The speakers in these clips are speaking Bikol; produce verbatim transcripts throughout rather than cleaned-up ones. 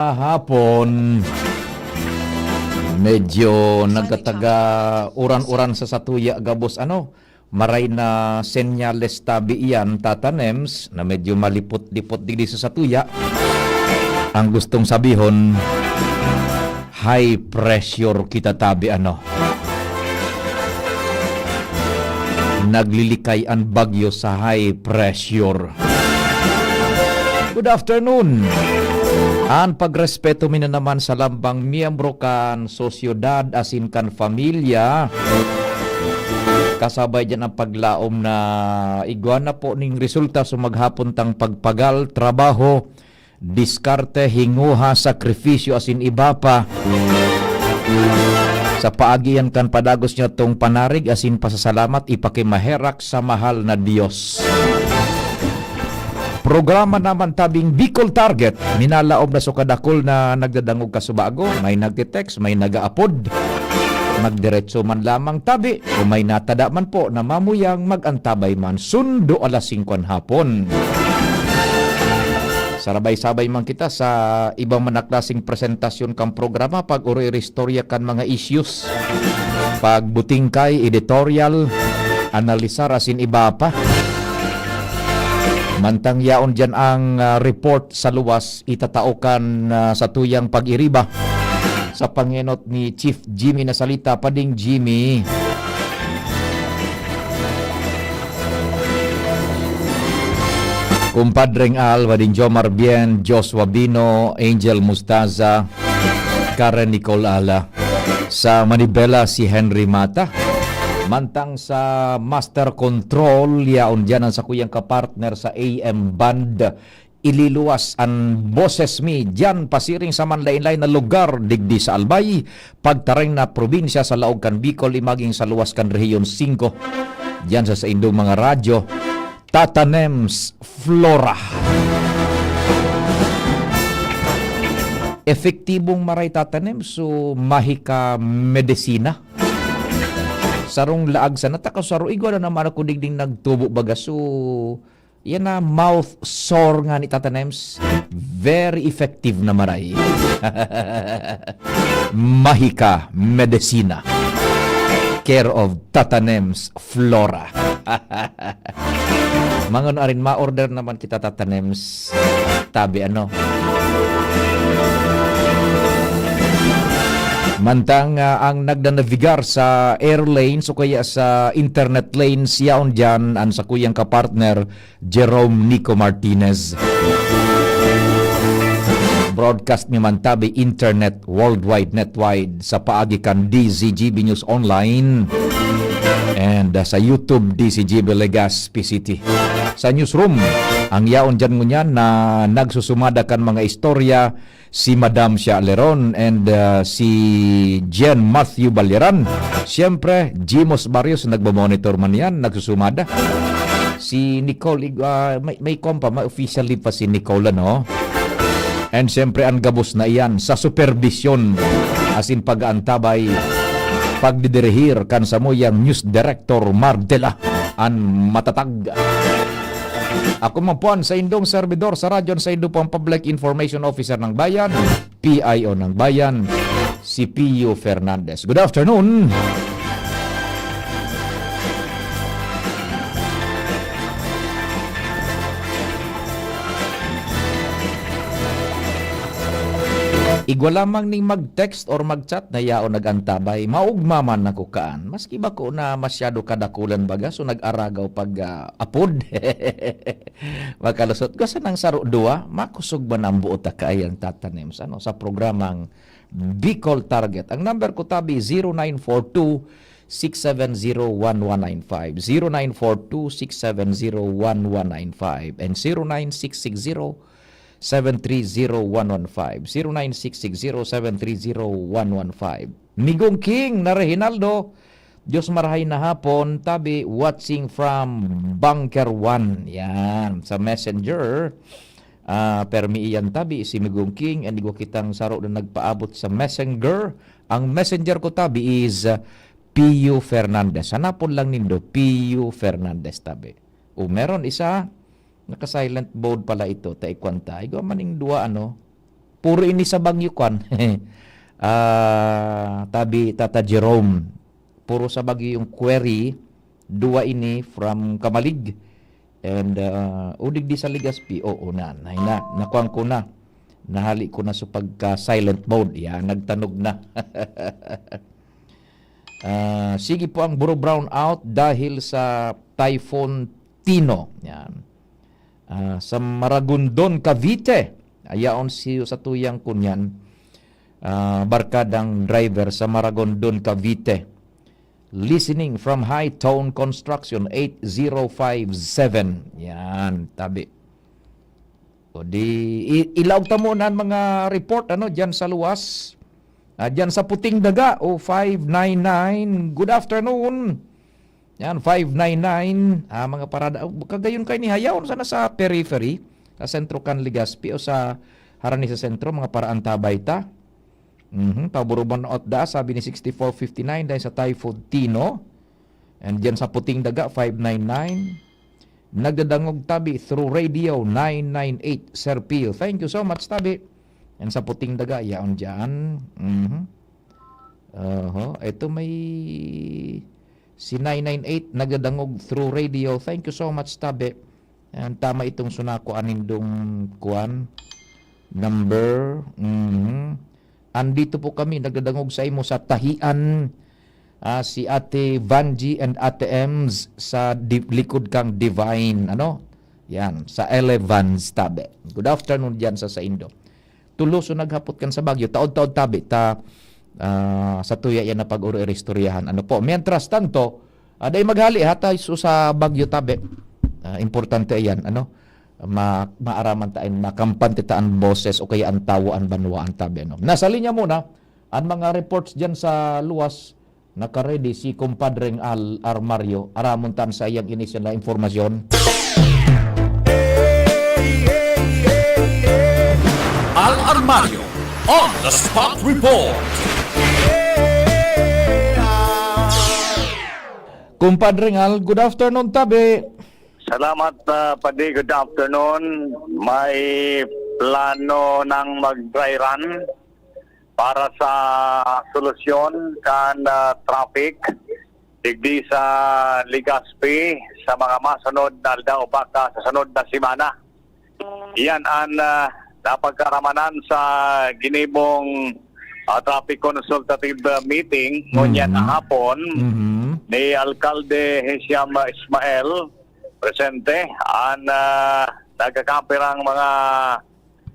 Kahapon, medyo nagkataga uran-uran sa satuya gabos, ano, maray na senyales tabi iyan, Tata Nems, na medyo malipot-lipot digdi sa satuya. Ang gustong sabihon, high pressure kita tabi, ano. Naglilikay an bagyo sa high pressure. Good afternoon. An pagrespeto mi na naman sa lambang miyembro kan sosyedad asin kan pamilya. Kasabay diyan ang paglaom na igwa na po ning resulta sa maghapon tang pagpagal, trabaho, diskarte, hinguha, sakripisyo, asin iba pa. Sa paagi yan kan padagos niya tong panarig asin pasasalamat ipakimaherak sa mahal na Dios. Programa naman tabing Bicol Target, minalaom na so kadakul na nagdadangog kasubago, may nagte-text, may nag-aapod. Magdiretso man lamang tabi, kung may natada man po na mamuyang mag-antabay man, sundo alas singko an hapon. Sarabay-sabay man kita sa ibang man na klaseng presentasyon kan programa, pag-oro-istorya kan mga issues, pagbutingkay, editorial, analisar, asin iba pa. Mantang yaon diyan ang, ah, report sa luwas, itatao kan, ah, satuyang pag-iriba sa pangenot ni Chief Jimmy Nasalita, Pading Jimmy. Kumpadreng Al, Pading Jomar Bien, Joshua Bino, Angel Mustaza, Karen Nicole Ala. Sa manibela, si Henry Mata. Mantang sa Master Control, yaon diyan ang sakuyang kapartner sa A M Band. Ililuwas an boses mi diyan pasiring sa manlain-lain na lugar digdi sa Albay, pagtareng na probinsya sa laog kan Bicol, maging sa luwas kan Rehiyon singko. Diyan sa saindong mga radyo, Tata Nems Flora. Epektibong maray, Tata Nems, so mahika medisina. Sarong laag sana, taka saro, igwa na naman ako digding nagtubo baga. So, yan na mouth sore nga ni Tata Nems. Very effective na maray. Mahika medisina. Care of Tata Nems Flora. Mga ano arin, ma-order naman kita, Tata Nems. Tabi, ano? Mantang, ah, ang nagdanabigar sa air lanes o kaya sa internet lanes, yaon diyan ang sakuyang kapartner, Jerome Nico Martinez. Broadcast mi man tabi internet worldwide, netwide, sa paagi kan D Z G B News Online and, ah, sa YouTube, D Z G B Legazpi City. Sa newsroom, ang yaon diyan ngunyan na nagsusumada kan mga istorya, si Madam Shia Leron and, ah, si Jen Matthew Balyeran. Siyempre, Jimos Barrios, nagmo-monitor man yan, nagsusumada. Si Nicole, ig-, ah, may, may kompa, may official leave pa si Nicole, ano? And siyempre, ang gabos na iyan sa superbisyon, asin pag-aantabay, pagdidirihir kan samuyang news director, Mardela, an matatag. Ako man po an saindong servidor sa radyo, an saindo po ang Public Information Officer ng Bayan, P I O ng Bayan, si Pio Fernandez. Good afternoon. Igwa lamang ning mag-text or mag-chat na yaon nag-antabay. Maugma man ako kaan. Maski bako na masyado kadakulan baga, so nag-aragaw pag, ah, apod. Makalusot. Gasa nang saro duwa, makusog man ang buot ta kaayan tatanim sa, ano, sa programang Bicol Target. Ang number ko tabi, zero nine four two, six seven zero, one one nine five. Zero nine four two, six seven zero, one one nine five and zero nine six six zero, seven three zero, one one five. Zero nine six six zero, seven three zero, one one five. Migong King na Reginaldo, Diyos marahay na hapon, tabi, watching from Bunker One. Yan, sa Messenger. Ah, permi iyan tabi, si Migong King, and igwa kitang saro na nagpaabot sa Messenger. Ang Messenger ko tabi is, ah, Pio Fernandez. Hanapon lang nindo, Pio Fernandez tabi. O, meron isa, naka-silent mode pala ito, taikwan ta. Igwa maning duwa, ano? Puro ini sa Baguio, kwan. Ah, tabi, Tata Jerome. Puro sa Baguio yung query. Dua ini from Camalig. And, ah, o digdi sa Legazpi. Oo na, nay na. Nakuan ko na. Nahali ko na sa pagka-silent mode. Yan, nagtanog na. Ah, sige po ang Buro Brown out dahil sa Typhoon Tino. Yan. Ah, sa Maragondon, Cavite. Ayaon si sa tuyang kunyan. Ah, barkadang driver sa Maragondon, Cavite. Listening from High Tone Construction, eight zero five seven. Yan, tabi. O di, i-, ilaog ta muna ang mga report, ano, dyan sa luwas. Ah, dyan sa Puting Daga, o five nine nine. Good afternoon. Yan, five nine nine. Ah, mga parada. Oh, kagayon kayo ni Hayaw, sana sa periphery, sa sentro kan Legazpi o sa harani sa sentro, mga paraan tabay ta. Mhm, paburuban ot da, sabi ni sixty-four fifty-nine, dahil sa Typhoon Tino. And dyan sa Puting Daga, five nine nine. Nagdadangog tabi through radio nine nine eight, Sir Pio. Thank you so much, tabi. And sa Puting Daga, yaon dyan. Mhm. Oho, ito may si nine nine eight, nagdadangog through radio. Thank you so much, tabi. Yan, tama itong sunako anindong kuan, number. Mhm. Andito po kami, nagdadangog sa imo sa Tahian, ah, si Ate Vangie and Ate Ems sa di-, likod kang Divine, ano? Yan, sa Elevans, tabi. Good afternoon diyan sa saindo. Tuloso naghapot kan sa Baguio, taod-taod tabi, ta, ah, sa tuya yan na pag-uri-istoryahan. Ano po? Mientras tanto, ah, dai maghali, ha, ta, so sa Baguio tabi. Ah, importante yan, ano? Ma-, maaraman ta, ay makampante ta an boses o kaya an tawo, an banwaan tabi, ano? Nasa linya muna, an mga reports dyan sa luwas, naka-ready si Kumpadreng Al Armario. Aramon ta an saiyang inisyon na impormasyon. Al Armario on the spot report. Kumpadreng Al, good afternoon, tabi. Salamat, ah, Padi. Good afternoon. May plano ng mag-dry run para sa solusyon kan, ah, traffic digdi sa Legazpi sa mga masunod na aldaw, baka sa sunod na semana. Iyan an, ah, napagkaramanan sa ginibong, ah, traffic consultative, ah, meeting ngunyan Mhm. na hapon Mhm. ni Alkalde Hisham Ismael, presente an, ah, nagkakampirang mga,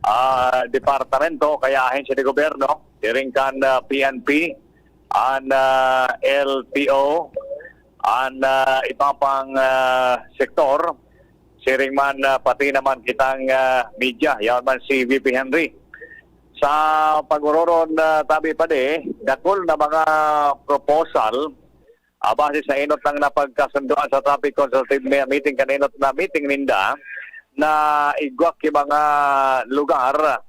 ah, departamento kaya ahensya de gobyerno, siring kan, ah, P N P, an, ah, L T O, an, ah, iba pang, ah, sektor, siring man, ah, pati naman kitang, ah, media, yaon man si V P Henry. Sa pag-ororon, ah, tabi pa di, dakul na mga proposal, ah, base sa inot lang na pagkasundoan sa traffic consultative me-, meeting, kan inot na meeting ninda, na igwa ki mga lugar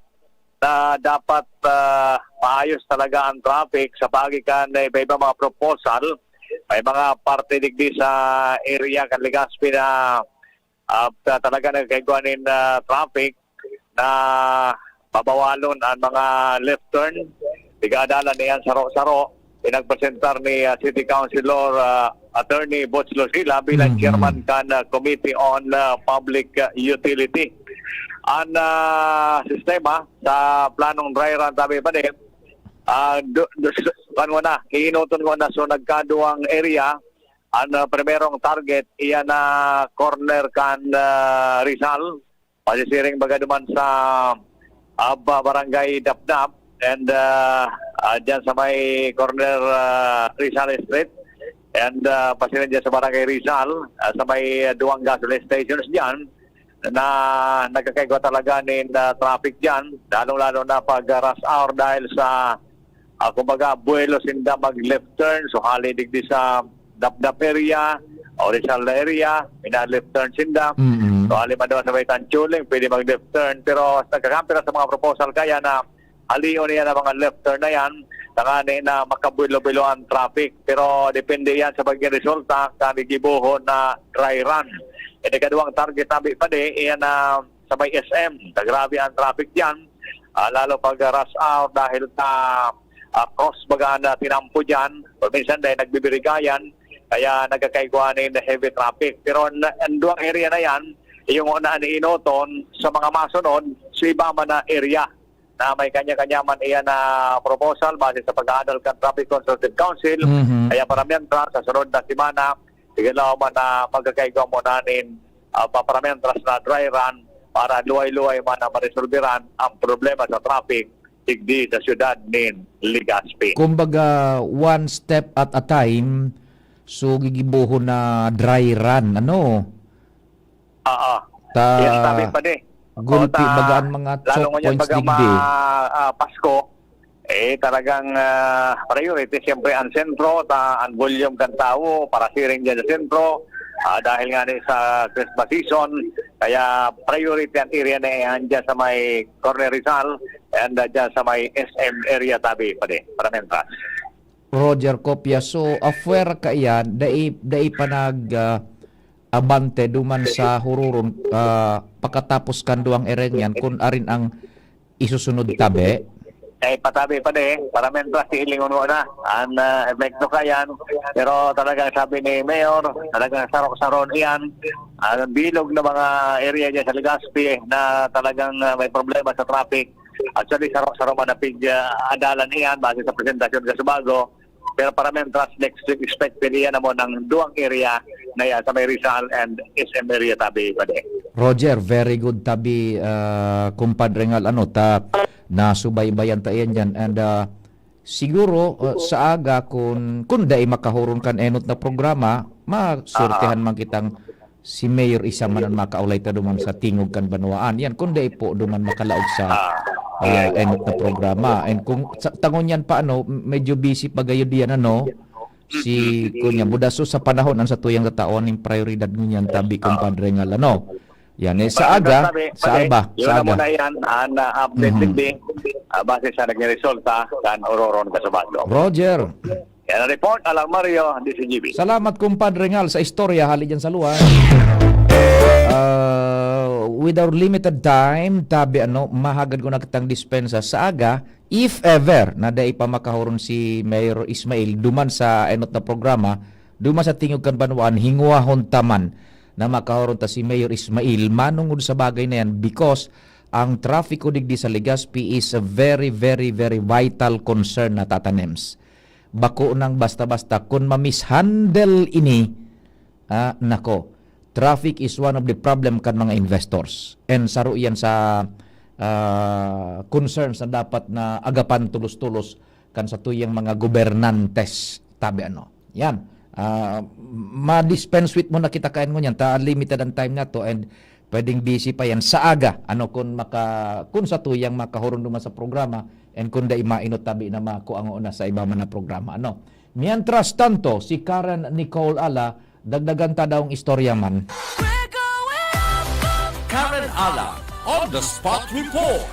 na dapat, ah, maayos talaga ang traffic sa paagi kan iba-iba mga proposal. May mga parte digdi sa area kan Legazpi na, ah, ta-, talaga nagkaigwa nin, ah, traffic na pabawalon ang mga left turn. Tigadalan niyan saro-saro. Pinagpresentar ni, ah, City Councilor, ah, Attorney Butch Lucila bilang Mhm. chairman kan, ah, Committee on, ah, Public, ah, Utility. Ang, ah, sistema sa planong dry run, tabi pa din, ah, do, do, kan ko na, iinuton ko na, so nagkaduwang area, ang, ah, primerong target, iyan na corner kan, ah, Rizal, masisiring baga duman sa, ah, ba-, Barangay Dapdap, and, ah, ah, dyan sa may corner, ah, Rizal Street, and, ah, pasiring dyan sa Barangay Rizal, ah, sa may, ah, duwang gasoline stations dyan, na nagkakaigwa talaga nin, ah, traffic dyan, lalong-lalo na pag, ah, rush hour dahil sa, ah, kumbaga, buwelo sinda mag-left turn, so hali digdi sa Dapdap area, o Rizal na area, mina-left turn sinda. Mm-mm. So hali man daw sa may Tanchuling, pwede mag-left turn, pero nagkakampira sa mga proposal kaya na halion niya na mga left turn na yan, tangani na makabulo-bilo ang traffic. Pero depende yan sa magiging resulta kan gigibohon na dry run. Ikaduwang target tabi pa di, iyan na sa may S M. Kagrabe ang traffic dyan. ah, lalo pag rush hour dahil sa, ah, cross baga na tinampo diyan. Paminsan dahil nagbibirigayan, kaya nagkakaigwa nin heavy traffic. Pero na, ang duwang area na yan, yung una ni Inoton, sa mga masunod, sa iba man na area na may kanya-kanya man iyan na proposal base sa pag-aadal kan Traffic Consultative Council. Mhm. Kaya para miyentras, sa sunod na semana, sige lang man na magkakaigwa mo na nin, ah, pa-, para miyentras na dry run para luway-luway man na maresolberan ang problema sa traffic digdi sa siyudad nin Legazpi. Kumbaga, one step at a time, so gigibohon na dry run, ano? Oo. Ta-, Yan sabi pa di. Gulpi, O, ta-, baga an mga lalo choke ngunyan points baga digdi. Ma-, ah, Pasko, eh, talagang, ah, priority siyempre ang sentro, ta-, ang volume kan tawo para siring dyan sa sentro. Ah, dahil nga ni sa Christmas season, kaya priority ang area na yan dyan sa may Corner Rizal and, ah, dyan sa may S M area tabi pa di, para miyentras. Roger Copia. So, affair kaiyan, dai, dai pa nag, ah, abante duman sa huroron, ah, pakatapos kan duwang area niyan, kun arin ang isusunod tabi? Eh, patabi pa di, para miyentras hilingon mo na. Ang, ah, epekto kaiyan, pero talagang sabi ni Mayor, talagang sarok-saron iyan. Ang bilog na mga area dyan sa Legazpi na talagang, ah, may problema sa traffic. Actually, sarok-sarok man na pig, ah, adalan iyan base sa presentasyon kan Subago. Pero para miyentras, next week, expected iyan naman ang duwang area na yan sa may Rizal and S M area tabi pa di. Roger, very good tabi, ah, Kumpadre Ngal. Ano, ta, nasubaybayan ta iyan dyan. And, ah, siguro, ah, sa aga, kun, kun dai makahuron kan enot na programa, masortihan Ah. man kitang si Mayor Isa man an makaulay ta duman sa tingog kan banwaan. Yan, kun dai po duman makalaog sa, Ah. ah, enot na programa. And kung sa, ta ngunyan pa, ano, medyo busy pa gayod yan, ano, si, Mm-mm. kunya, budaso sa panahon, ang satuyang tatawan ning prayoridad ngunyan, tabi, Ah. Kumpadre Ngal, ano. Yan, eh, sa Maraming aga, salamat, sa Pare. alba, Yun sa ang aga. muna yan, ang, ah, update Mhm. din, ah, base sa naging resulta kan Ororon Kasabado. Roger. Yan ang report, Alang Mario, D C G B. Salamat, Kumpadre Ngal, sa istorya hali dyan sa luwa. Ah, with our limited time, tabi, ano, mahagad ko na kitang dispensa sa aga, if ever na dai pa makahuron si Mayor Ismail duman sa enot na programa, duman sa tingog kan banwaan, hingwahon ta man na makahuron ta si Mayor Ismail manungod sa bagay na yan, because ang trafiko digdi sa Legazpi is a very, very, very vital concern na tatanems. Bako nang basta-basta. Kun ma-mishandle ini, ah, nako, traffic is one of the problem kan mga investors. And saro iyan sa, ah, concerns na dapat na agapan tolos-tolos kan satuyang mga gobernantes, tabi, ano. Yan. Ah, ma-dispense with mo na kita kain ngunyan, ta limited ang time na to, and pwedeng busy pa yan sa aga. Ano, kun maka-, kun satuyang makahuron duman sa programa, and kun dai mainot tabi na makuango na sa iba man na programa, ano. Mientras tanto, si Karen Nicole Ala, dagdagan ta daw ang istorya man. Karen Ala, on the spot report.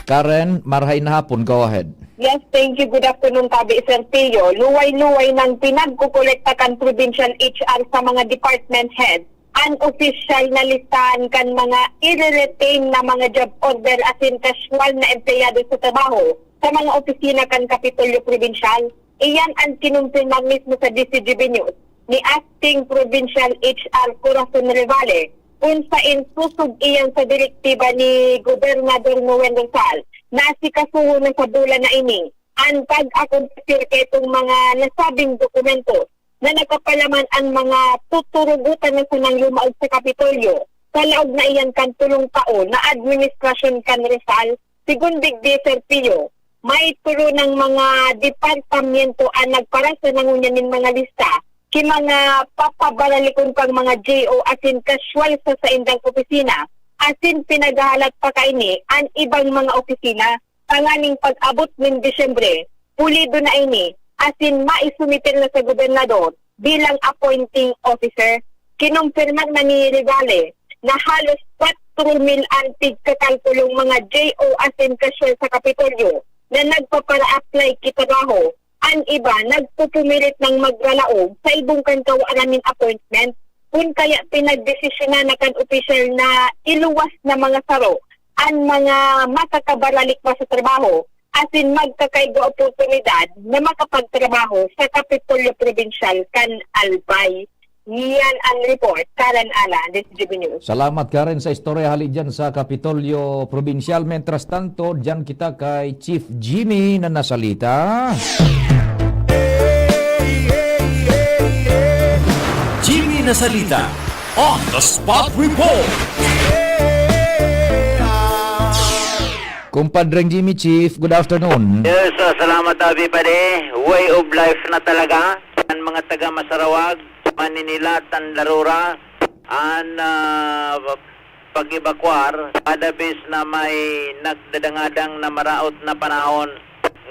Karen, marahay na hapon. Go ahead. Yes, thank you. Good afternoon, tabi, Sir Tio. Luway-luway nang pinagkukolekta kan provincial H R sa mga department head an opisyal na listahan kan mga ire-retain na mga job order asin casual na empleyado sa trabaho sa mga opisina kan Kapitolyo Probinsyal. Iyan an kinumpirmar mismo sa D C G B News ni Acting Provincial H R Corazon Revale, kun saen sosog iyan sa direktiba ni Gobernador Noel Rosal na asikasuhon na sa bulan na ini an pag-akompletar kaitong mga nasabing dokumento na nakapalaman an mga tuturugotan na sanang lumaog sa Kapitolyo sa laog na iyan kan tolong taon na administrasyon kan Rosal. Segun digdi, Sir Pio, may tolo nang mga departamento an nagparasa na ngunyan nin mga lista ki mga papabaralikon pang mga J O asin casual sa saindang opisina, asin pinaghahalat pa kaini an ibang mga opisina. Tanganing pag-abot nin Disyembre, pulido na ini asin maisumiter na sa gobernador bilang appointing officer. Kinumpirmar na ni Revale na halos kwatro mil an tigkakalkulong mga J O asin casual sa Kapitolyo na nagpapara-apply ki trabaho. An iba nagpupumilit nang magralaog sa ibong kan kawaran nin appointment, kun kaya pinagdesisyonan na kan opisyal na iluwas na mga saro an mga makakabaralik pa sa trabaho asin magkakaigwa oportunidad na makapagtrabaho sa Kapitolyo Probinsyal kan Albay. Yan ang report. Karen Alan, This G B News. Salamat, Karen, sa istorya hali dyan sa Kapitolyo Probinsyal. Mientras tanto, dyan kita kay Chief Jimmy na nasalita. Jimmy Nasalita on the spot report. Kumpadreng Jimmy, Chief, good afternoon. Yes, uh, salamat, Abi Pade. Way of life na talaga. Ang mga taga Masarawag, Maninilat, ang Larura, ang uh, pag-evacuar, kada bes na may nagdadangadang na maraot na panahon,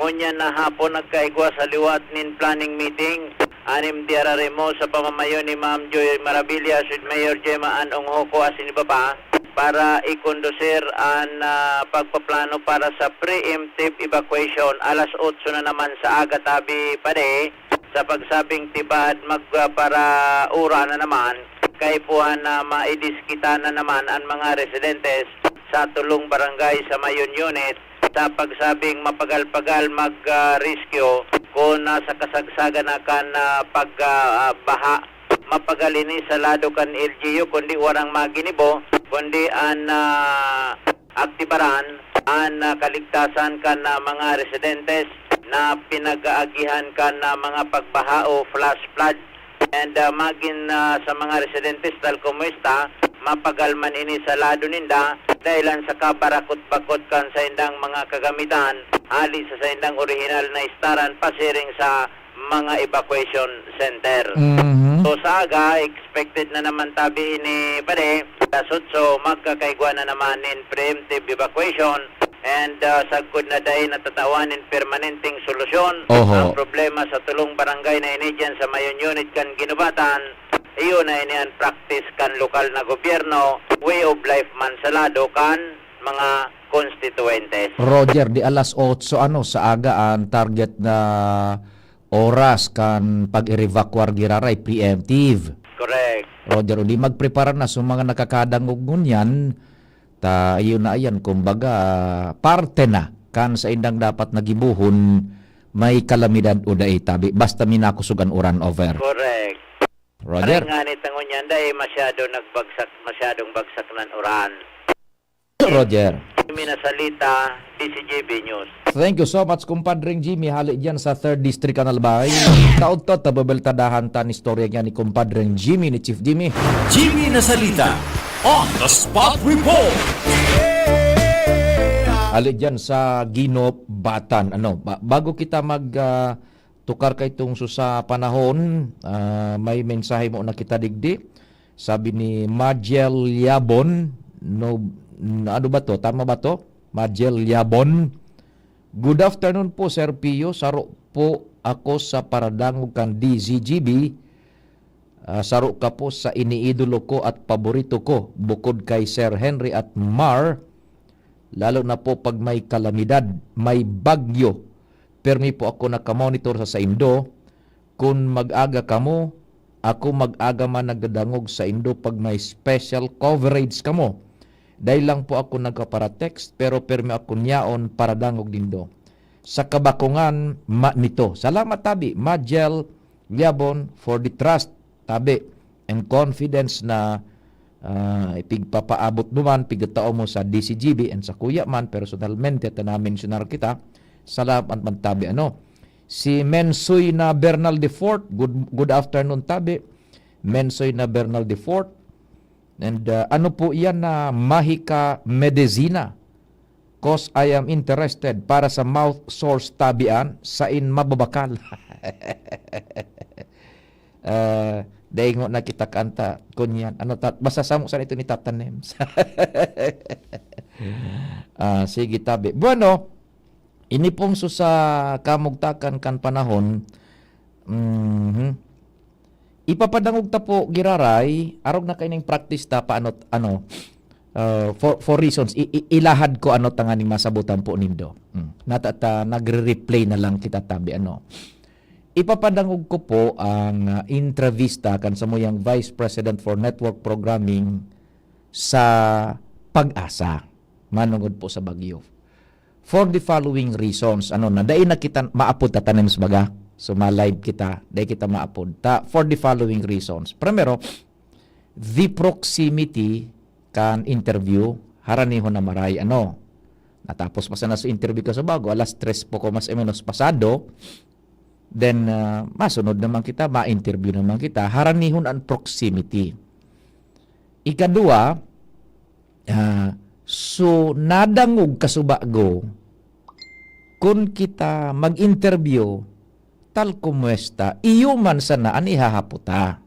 ngunyan na hapon nagkaigwa sa liwat nin planning meeting, anim di ararimo sa pamamayo ni Ma'am Joy Maravillas with Mayor Gemma Ann Onghoco asin iba pa, para ikondusir an ah, pagpaplano para sa preemptive evacuation alas otso na naman sa aga tabi pare sa pagsabing tibad magpara ura na naman kaipuhan na maidiskita na naman ang mga residentes sa tulong barangay sa Mayon Unit sa pagsabing mapagal-pagal mag-rescue kung nasa kasagsagan na kan ah, pag ah, baha mapagal ini sa lado kan L G U kundi warang maginibo kundi an ah, aktibaran an ah, kaligtasan kan ah, mga residentes na pinag-aagihan kan ah, mga pagbaha o flash flood and ah, magin ah, sa mga residentes tal kumusta mapagal man ini sa lado ninda dahilan sa kabarakot-bakot kan saindang mga kagamitan hali sa saindang orihinal na istaran pasiring sa mga evacuation center. Mhm. So sa aga, expected na naman tabi ini pare, alas otso, magkakaigwa na naman nin preemptive evacuation and ah, sagkod na dai natatawan nin permanenteng solusyon Oho. ang problema sa tulong barangay na ini dyan sa Mayon Unit kan Ginubatan. Iyo na ini ang practice kan lokal na gobyerno, way of life man sa lado kan mga konstituyentes. Roger, di alas otso ano sa aga ang target na oras kan pag-evacuar giraray, preemptive. Correct. Roger, o di magprepara na sa mga nakakadangog ngunyan, ta iyo na ayan, kumbaga, parte na kan sa indang dapat nagibuhon may kalamidad o dai tabi. Basta minakosog an uran over. Correct. Roger. Aray nga ni tangon niyan, dahil masyado nagbagsak, masyadong bagsak ng uran. Roger. Minasalita, D C G B News. Thank you so much, kumpadring Jimmy. Hali dyan sa third District, Analbay. Taod-taod, tababeltadahan tan istorya niya ni kumpadring Jimmy, ni Chief Jimmy. Jimmy Nasalita on the spot report. Hali dyan sa Ginobatan. Ano, ba- bago kita mag ah, tukar kay tungso sa panahon, ah, may mensahe mo na kita digdi. Sabi ni Majel Yabon, no, ano ba to? Tama ba to? Majel Yabon. Good afternoon po, Sir Pio. Saro po ako sa paradangog kan D Z G B. Ah, saro ka po sa iniidolo ko at paborito ko. Bukod kay Sir Henry at Mar, lalo na po pag may kalamidad, may bagyo. Permi po ako nakamonitor sa saindo. Kun mag-aga kamo, ako mag-aga man nagdadangog saindo pag may special coverage kamo. Dai lang po ako nagpapara-text, pero permi ako niyaon paradangog nindo. Sa kabakungan ma nito. Salamat tabi, Majel Liabon, for the trust, tabi, and confidence na ah, ipigpapaabot mo man, pigtatao mo sa D C G B and sa kuya man, personalmente, ta na-mensionar kita, salamat man tabi, ano. Si Mensoy na Bernal de Fort, good, good afternoon, tabi. Mensoy na Bernal de Fort. And ah, ano po iyan na Mahika Medicina? Cause I am interested para sa mouth sores tabian, sain mababakal. Ah, daingo na kita kanta, kunyan. Ano, ta- basta samo sa ito ni Tata Nems. Ah, sige, tabi. Bueno, ini pong su- sa kamugtakan kan panahon, mhm. Ipapadangog ta po, giraray, arog na kaining practice ta, paano, ano, uh, for, for reasons, i- i- ilahad ko ano tanganing masabutan po nindo. Mm. Nata ta, nagre-replay na lang kita tabi, ano. Ipapadangog ko po ang ah, entrevista kan samuyang Vice President for Network Programming sa Pag-asa. manungod po sa bagyo. For the following reasons, ano na, dai na kita maapod tatanim sa baga. So, ma-live kita, dai kita maapod. Ta, for the following reasons. Primero, the proximity kan interview, haranihon na maray, ano. Natapos pa sana sa interview ka sa bago, alas tres po ko mas o menos pasado, then, ah, masunod naman kita, ma-interview naman kita, haranihon ang proximity. Ikadua, ah, so nadangog ka subago, kun kita mag-interview, tal kumuesta, iyo man sana an ihahapot ta.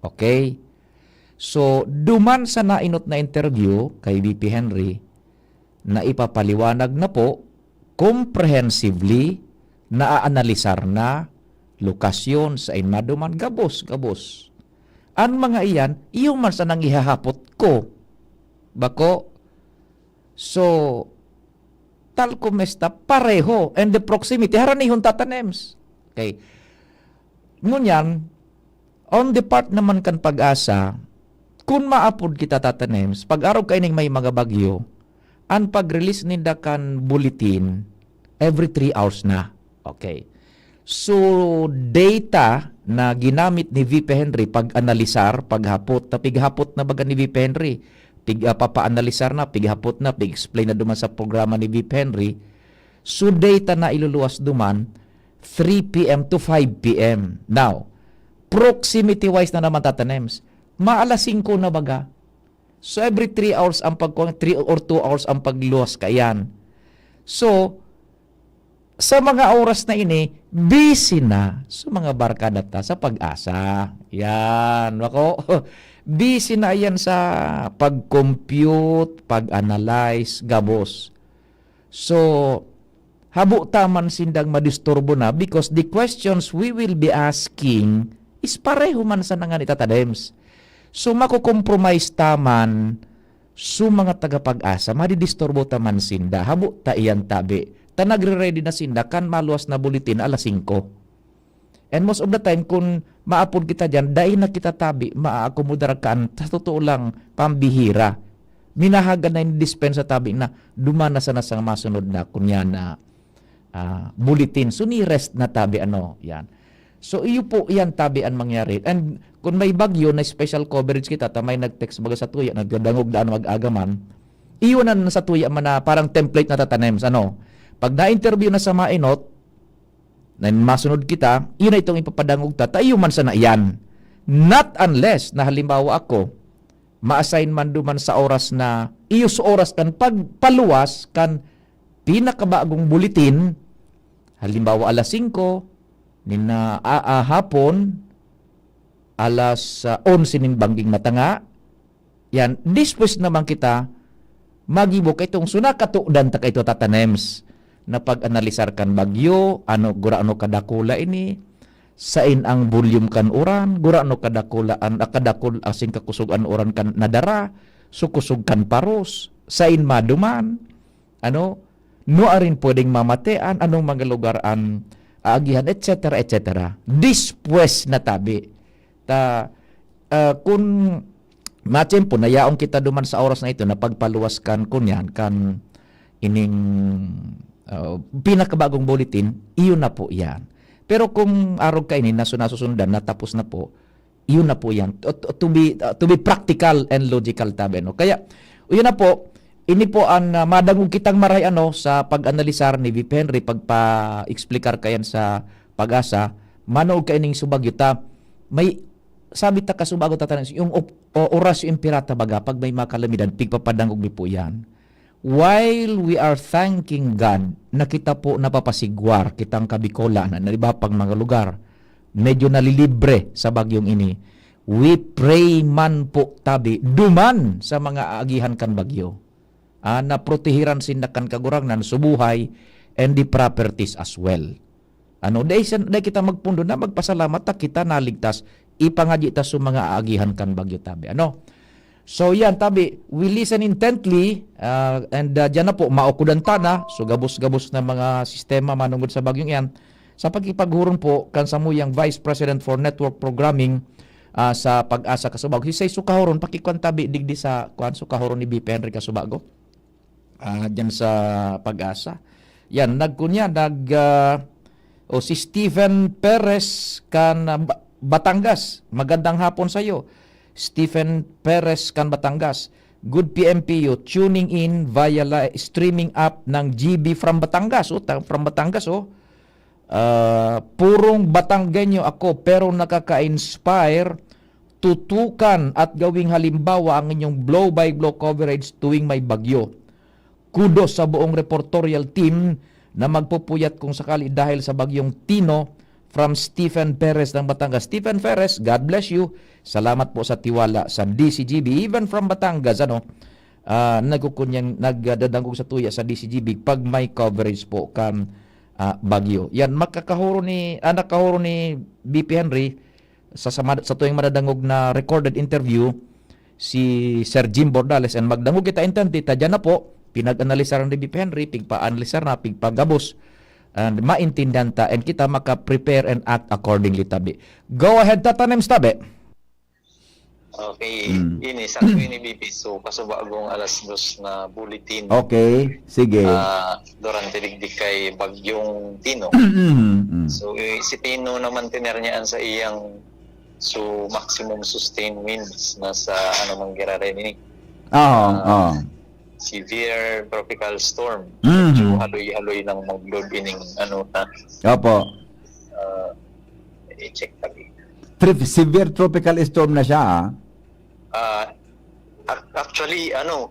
Okay? So, duman sa nainot na interview kay V P Henry, na ipapaliwanag na po, comprehensively, naaanalisar na, lokasyon, sain maduman, gabos, gabos. An mga iyan, iyo man sanang ihahapot ko. Bako, so, tal kumuesta, pareho, and the proximity, haranihon tatanems. Okay. Ngunyan, on the part naman kan PAGASA, kun maapod kita tatanems, pag-arog kaining may mga bagyo, an pag-release ninda kan bulletin, every three hours na. Okay. So, data na ginamit ni V P Henry pag-analisar, paghapot, ta pighapot na baga ni V P Henry, pig, ah, papa-analisar na, pighapot na, pig-explain na duman sa programa ni V P Henry. So, data na iluluwas duman, three P M to five P M. Now, proximity-wise na naman, tatanems, maalas singko na baga. So, every three hours ang pag-, three or two hours ang pagluwas kaiyan. So, sa mga oras na ini, busy na sa mga barkada ta sa PAGASA. Yan, bako. Busy na yan sa pag-compute, pag-analyze, gabos. So, habo ta man sindang madisturbo na because the questions we will be asking is pareho man sana ngani, tatanems. So, mako-compromise ta man, so mga taga PAGASA, madidisturbo ta man sinda. Habo ta iyan tabi. Ta nagre-ready na sinda kan maluwas na bulletin alas singko. And most of the time, kun maapod kita diyan, dai na kita tabi maaakomodar kan, sa totoo lang, pambihira. Minahagan na yung dispensa tabi na duman na sana sa masunod na, kunya na, ah, bulletin. So, ni-rest na tabi, ano, yan. So, iyo po yan tabi ang mangyari. And kun may bagyo na special coverage kita, ta may nag-text baga sa tuya, nagdadangog daan mag-agaman, iyo na sa tuya man na parang template na tatanems, ano. Pag na-interview na sa mainot, na masunod kita, iyo na itong ipapadangog ta, ta iyo man sana iyan. Not unless na halimbawa ako, ma-assign man duman sa oras na, iyo sa oras kan pagpaluwas kan pinakabagong bulletin, halimbawa alas singko, nin na, a, a, hapon, alas, ah, onse nin bangging matanga, yan, dispose naman kita magibo kaitong so nakatodan ta kaito, tatanems, na pag-analisar kan bagyo, ano, gurano kadakula ini, sain ang volume kan uran, gurano kadakula an, ah, kadakul-, asin kakosog an uran kan nadara, so kosog kan paros, sain maduman, ano, nuarin pwedeng mamatean, anong mga lugar an aagihan, et cetera, et cetera. Dispose na tabi. Ta, ah, kun matiyempo na yaon kita duman sa oras na ito na pagpaluwas kan, kunyan, kan ining, ah, pinakabagong bulletin, iyon na po yan. Pero kung arog kaini na su-, nasusundan na, tapos na po, iyon na po yan. To, to, to be, ah, to be practical and logical tabi, no? Kaya, yun na po, ini po ang, ah, madangog kitang maray, ano, sa pag-analisar ni V P Henry, pagpa-explicar kayan sa PAGASA, manoog kaining subagyo ta. May, sabi ta kasubago, tatanan, yung op-, o, oras yung pirata baga, pag may mga kalamidad, pigpapadangog mi po yan. While we are thanking God na kita po napapasigwar, kitang Kabikolan na, na iba pang mga lugar, medyo nalilibre sa bagyong ini, we pray man po tabi duman sa mga aagihan kan bagyo. Ah, naprotehiran sinda kan Kagurangnan, so buhay and the properties as well. Ano, dai siya, dai kita magpundo na magpasalamat ta kita naligtas, ipangadyi ta sa mga aagihan kan bagyo tabi. Ano? So, yan, tabi, we listen intently, ah, and, ah, dyan na po, maukudan ta na. So, gabos-gabos na mga sistema manungod sa bagyong yan. Sa pakipaghuron po, kan samuyang Vice President for Network Programming, ah, sa PAGASA Kasubago, si Say Sukahuron, pakikuan tabi, digdi sa, kuan, Sukahuron ni V P Henry Kasubago. Ah, diyan sa Pag-asa. Yan, nagkunya, nag, ah, o si Stephen Perez kan, ah, Ba-, Batangas. Magandang hapon sa'yo. Stephen Perez kan Batangas. Good P M P U, tuning in via li-, streaming app ng G B from Batangas. Oh, ta-, from Batangas, oh. Ah, purong Batanggenyo ako, pero nakaka-inspire, tutukan at gawing halimbawa ang inyong blow-by-blow coverage tuwing may bagyo. Kudos sa buong reportorial team na magpupuyat kung sakali dahil sa Bagyong Tino, from Stephen Perez ng Batangas. Stephen Perez, God bless you. Salamat po sa tiwala sa D C G B, even from Batangas, ano, ah, nagkukunyang, nagdadangog sa tuya sa D C G B pag may coverage po kan, ah, bagyo. Yan, makakahuro ni, ah, nakahuro ni B P Henry sa, sa, mad-, sa tuwing madadangog na recorded interview, si Sir Jim Bordales, and magdangog kita intindi, ta diyan na po, pinag-analisar ni B P Henry, pigpa-analisar na, pigpagabos, and maintindihan ta, and kita maka-prepare and act accordingly, tabi. Go ahead, Tata Nems, tabi. Okay, Mm. ini, sakto ini, B P. So, kasubagong alas dos na bulletin. Okay, sige. Ah, durante digdi kay Bagyong Tino. Mm, mm. So, eh, si Tino naman tinernyaan sa iyang, so, maximum sustained winds na sa, ano, manggiraray ini. Oo, Ah, oo. severe tropical storm. Mhm. Medyo haloy-haloy lang mag-load ining, ano, na. Opo. Ah, i-check tabi. Trif-, severe tropical storm na siya, ah. Ah, ac-, actually, ano,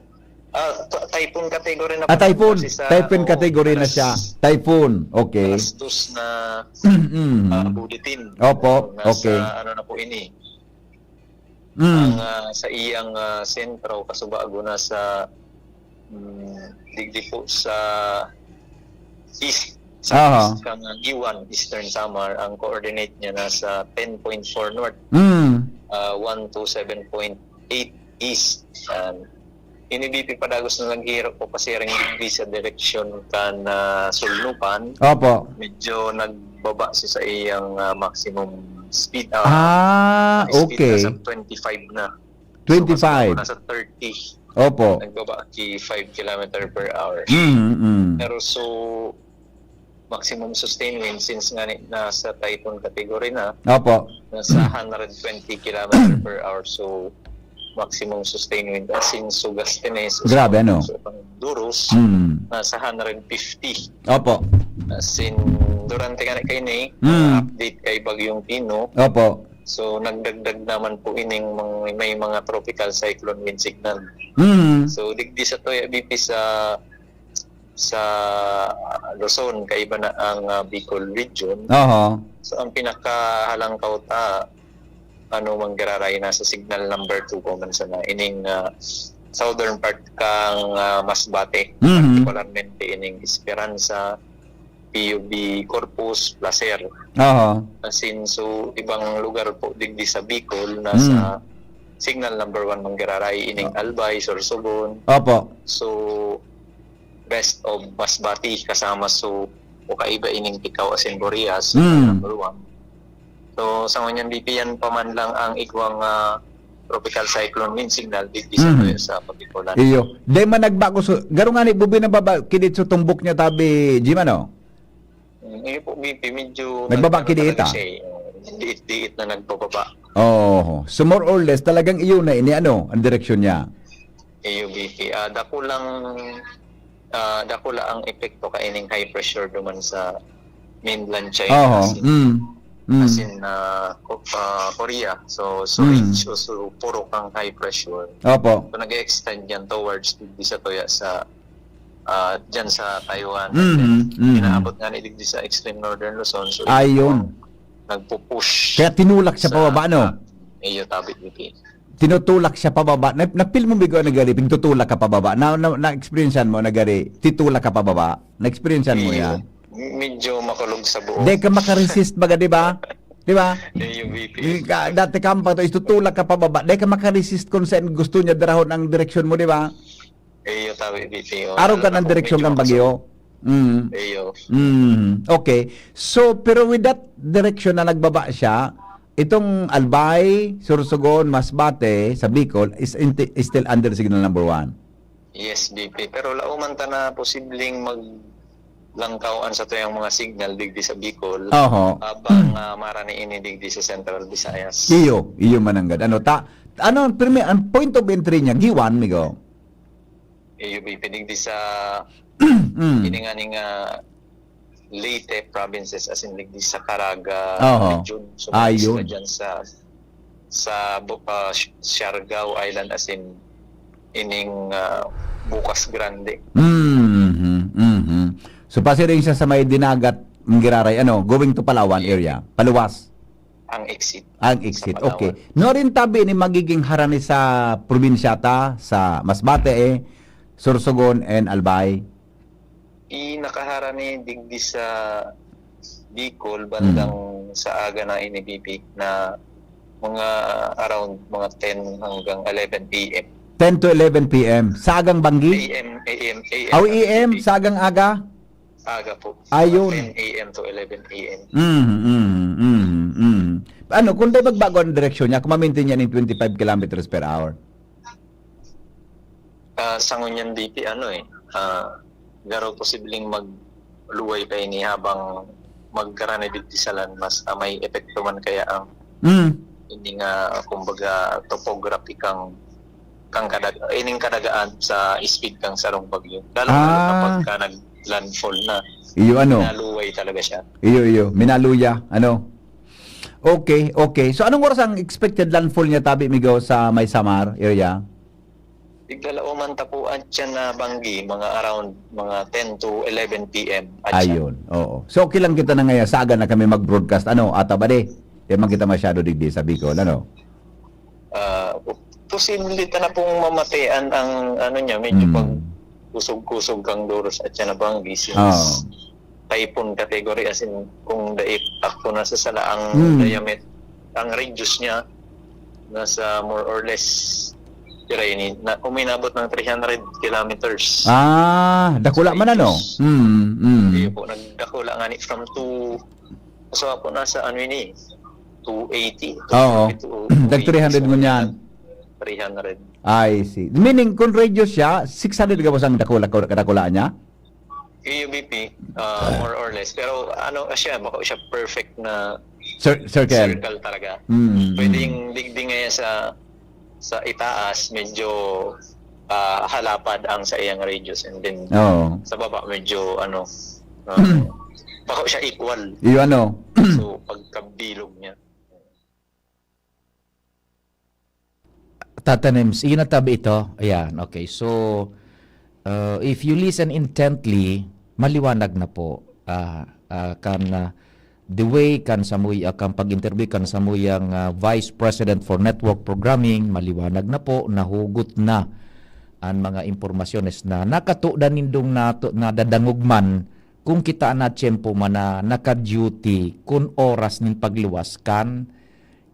ah, t-, typhoon category na Ah, po typhoon. kasi sa, Typhoon ano, category na alas, siya. Typhoon. Okay. alas dos na, Mm. ah, bulletin. Opo, Nasa, okay. ano na po ini. Mm. Ang, ah, sa iyang, ah, sentro, kasubago na sa, mm, digdi po sa east, sa Aha. east kang Guiuan, Eastern Samar, ang coordinate niya nasa ten point four north, Mm. ah, one to seven point eight east. Yan. Ini B P padagos na naghihirap po kasi rin digdi sa direksyon kan, ah, Sulnupan. Opo. Medyo nagbaba siya sa iyang, ah, maximum speed. Ah, Ah, ang speed okay. nasa twenty-five na. So, mas Twenty-five. nasa thirty. Opo. Nagbaba ki five kilometer per hour. Mm, mm. Pero so, maximum sustained wind since nga ni, nasa typhoon category na, Opo. nasa hundred twenty kilometer per hour. So, maximum sustained wind as in Sogastines, Grabe, ano? Duros, Mm. nasa hundred fifty. Opo. As in, durante nga na kayo ni, Mm. update kay Bagyong Tino. Opo. So, nagdagdag naman po ining mga, may mga tropical cyclone wind signal. Mm. So, digdi sa Toya B P sa sa Luzon, kaiba na ang, ah, Bicol region. Oho. So, ang pinakahalangkaw ta, ano, manggiraray, nasa signal number two ko man sana. Ining, ah, southern part kang, ah, Masbate, Mhm. particularmente ining Esperanza, P U B Corpus, Placer. Oho. As in, so, ibang lugar po, digdi sa Bicol, nasa Mm. signal number one manggiraray, ining O- Albay, Sorsogon. Opo. So, best of Masbate kasama so o kaiba ining Ticao asin Burias, Mm. number one. So, sa ngunyan, B P, yan pa man lang ang igwang, ah, tropical cyclone wind signal digdi sa Mhm. Toya sa Pagbicolan. Iyo. Di man nagbago so, garo nga ni, bubi na baba, kinit so tumbok niya tabi, Jim, ano? Mm, iyo po, B P, medyo Nagbaba nag-, ano kini talaga ita? siya eh, diit-diit na nagbababa. Oo. So, more or less, talagang iyo na ini, ano, ang direksyon niya? Iyo, B P. Ah, dakulang, ah, dakula ang epekto kaining high pressure duman sa mainland China, Oho. as in, Mm. Mm. as in, ah, Ko-, ah, Korea. So, so Mm. rich o so puro kang high pressure. Opo. So, nag-e-extend yan towards digdi sa Toya sa, ah, dyan sa Taiwan. And then, Mhm. Mhm. inaabot nga ni digdi sa extreme northern Luzon. So, Ayun. nagpo-push Kaya tinulak siya sa, pababa, no? ah, iyo, tabi, B P. Tinutulak siya pababa. Na, na-feel mo, Bigo, na gari, pintutulak ka pababa? Na, na, na-experiencean mo na gari, titulak ka pababa? Na-experiencean mo Iyo. yan? M-, medyo makulog sa buo. Di ka makaresist, baga, di ba? Di ba? Iyo, B P. Di ka, dati ka pa to, itutulak ka pababa. Di ka makaresist kung saan gusto niya darahon ang direksyon mo, di ba? Iyo, tabi, B P. Arog ka Lalo ng na kung direksyon medyo kang bagyo. Mm. Iyo. Mm. Okay. So, pero with that direction na nagbaba siya, itong Albay, Sorsogon, Masbate, sa Bicol, is, in, is still under signal number one. Yes, B P. Pero laoman ta na posibleng maglangkaw an satuyang mga signal digdi sa Bicol, Oho. habang ah, marani ini digdi sa Central Visayas. Iyo, iyo mananggad. Ano ta? Ano ang primi-, ang point of entry niya? Guiuan, migo. Iyo, B P, digdi sa Mm. ini nga ning ah, Leyte provinces, as in digdi sa Caraga Oho. region. So, Ah, may isla yun. dyan sa sa Bu- ah, Siargao Island, as in ining ah, Bucas Grande. Mhm, mhm. So, pasiring siya sa may dinagat, ng Giraray, ano, going to Palawan area. Paluwas. Ang exit. Ang exit. Sa Palawan. Okay. No rin tabi ni magiging harani sa probinsya ta, sa Masbate, eh, Sorsogon, and Albay. I nakaharani digdi sa Bicol bandang sa aga na ini, B P, na mga around mga ten hanggang eleven A M. ten to eleven P M. Sa agang banggi? A M, A M, A M. Aw, A M, sa agang aga? Aga po. Ayun. Ten A M to eleven A M. Mm, mm, mm, mm. Ano, kung di magbago ang direksyon niya, kung mamintin niya ng twenty-five kilometers per hour? Ah, sa ngunyan, B P, ano eh, ah, garo posibleng magluway pa ini habang magkarani digdi sa landmass, ah, may epekto man kaya ang Mm. ini nga, kumbaga, topography kang, kang kadag-, ining kadagaan sa speed kang sarong bagyo. Lalo, lalo na Ah. pagka nag-landfall na, Iyo ano? naluway talaga siya. Iyo, iyo. Minaluya. Ano? Okay, okay. So, anong oras ang expected landfall niya, tabi, migo, sa may Samar area? Tiglalaoman ta po at siya na banggi, mga around mga ten to eleven P M. At siya. Ayun, oo. So, okay lang kita na ngayon. Sa aga na kami mag-broadcast. Ano, ata ba di? Di man kita masyado digdi sa Bicol, ano? Ah, posible ta na pong mamatian ang ano niya, medyo Hmm. pag kusog-kusog kang duros at siya na banggi since Oo. typhoon category, as in, kung dait ako na sa sala ang Hmm. diameter, ang radius niya nasa more or less, tira ini, na uminabot ng three hundred kilometers. Ah, dakula man ano? Radius. Mm, mm. Iyo po, nagdakula nga ni from two, so ako nasa ano ini, two eighty. Oo. Two Nag three hundred eighty, ngunyan. Three hundred. I see. Meaning, kung radius siya, six hundred gabos ang dakula, dakula niya? Iyo, B P, ah, more or less. Pero ano siya, bako siya perfect na Cir- circle. circle talaga. Mm, Pwede mm. yung digdi ngayon sa sa itaas, medyo ah, halapad ang sa iyang radius, and then Oo. sa baba medyo ano, ah, bako siya equal. Iyo ano? So pagkabilog niya. Tata Nems, iyon na tabi ito. Ayan, okay. So, uh, if you listen intently, maliwanag na po. Ah, ah, kan ah, the way kan samuya, kan pag-interview kan samuyang ah, Vice President for Network Programming, maliwanag na po, nahugot na ang mga impormasyones na nakatudan nindong nato, nadadangog man kung kita na tiyempo man na naka-duty kun oras nin pagluwas kan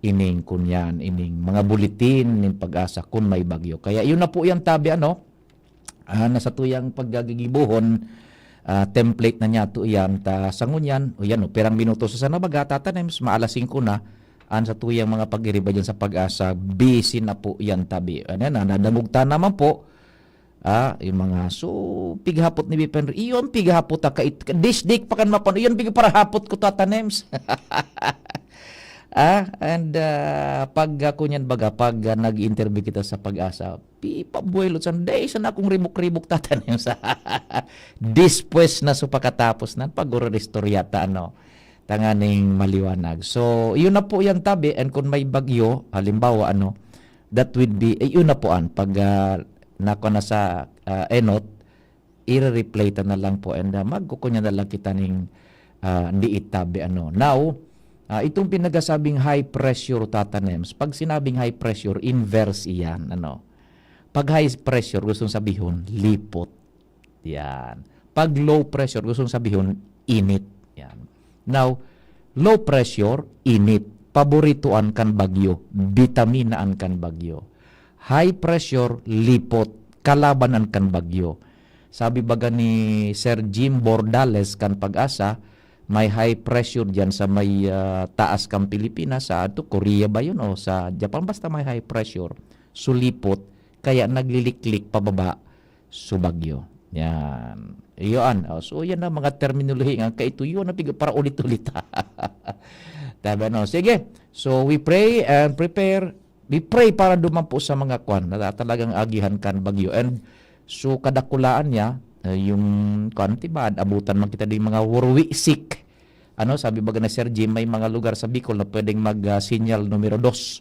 ining kunyan, ining mga bulletin nin Pag-asa kun may bagyo. Kaya yun na po yan, tabi, ano, ah, na sa tuyang paggagigibuhon, ah, template na niya to yan, ta sa ngunyan, o yan, o, pirang minuto sa sana baga, Tata Nems, maalas singko na, an sa tuyang mga pag-iriba dyan sa Pag-asa, busy na po yan, tabi. Ano na, nadangog ta naman po, ah, yung mga, so, pighapot ni Bipenry, iyon pighapot ta, kait, disdik pa kan mapan, iyon pig parahapot ko, Tata Nems. Ah, and ah, pag ah, kunyan baga, pag ah, nag-interview kita sa Pag-asa, pipabuelo sa day sa nakong ribok-ribok, Tata Nems. Dispues na, so, pakatapos na pag-oro istorya ta, ano, tanganing maliwanag. So, yun na po yan, tabi, and kung may bagyo, halimbawa, ano, that would be, eh, yun na po an, pag ah, nako na sa ah, enot, i-replay ta na lang po, and ah, magkukunya na lang kita ning ah, di itabi, ano. Now, ah, itong pinagasabing high pressure, Tata Nems, pag sinabing high pressure, inverse iyan, ano. Pag high pressure, gustong sabihon, lipot. Yan. Pag low pressure, gustong sabihon, init. Yan. Now, low pressure, init. Paboritoan kan bagyo, bitaminaan kan bagyo. High pressure, lipot, kalabanan kan bagyo. Sabi baga ni Sir Jim Bordales kan Pag-asa, may high pressure diyan sa may ah, taas kan Pilipinas, sa ato, Korea ba yun o sa Japan? Basta may high pressure, sulipot, kaya nagliliklik pababa. Subagyo. Yan. Iyon. Oh, so, yan ang mga terminolohiya nga kaituyo na pig-, para ulit-ulit. Tabi, ano? Sige. So, we pray and prepare. We pray para duman po sa mga kwan na talagang agihan kan bagyo. And so, kadakulaan niya, eh, yung kwan, tiba, abutan man kita din mga wurwisik. Ano, sabi baga na Sir Jim, may mga lugar sa Bicol na pwedeng mag, ah, sinyal numero dos.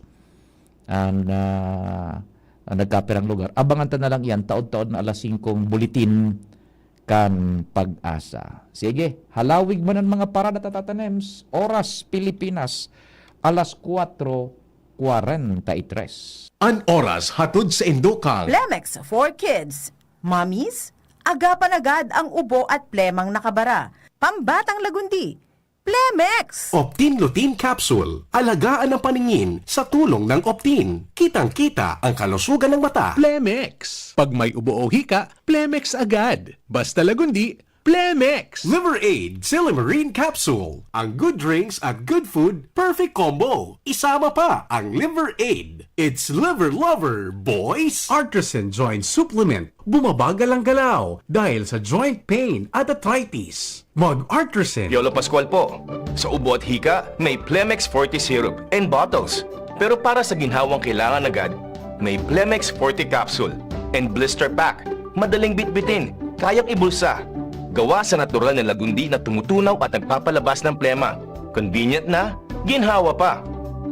Ang, ah, ang nagkapirang lugar. Abangan ta na lang yan, taod-taod na alas singkong buletin kan Pag-asa. Sige, halawig man ang mga parada, Tata Nems. Oras, Pilipinas, alas kwatro kwarenta y tres. An oras hatod sa indo kang Plemex for Kids. Mommies, agapan agad ang ubo at plemang nakabara. Pambatang lagundi, Plemex! Optin Lutein Capsule. Alagaan ang paningin sa tulong ng Optin. Kitang-kita ang kalusugan ng mata. Plemex. Pag may ubo o hika, Plemex agad. Basta lagundi, Plemex! Liver Aid Silymarin Capsule. Ang good drinks at good food, perfect combo. Isama pa ang Liver Aid. It's Liver Lover, boys! Artisan Joint Supplement. Bumabagal ang galaw dahil sa joint pain at arthritis. Mag-Artisan. Piolo Pascual po. Sa ubo at hika, may Plemex Forte Syrup and bottles. Pero para sa ginhawang kailangan agad, may Plemex Forte Capsule and Blister Pack. Madaling bitbitin, kayang ibulsa. Gawa sa natural na lagundi na tumutunaw at nagpapalabas ng plema. Convenient na, ginhawa pa.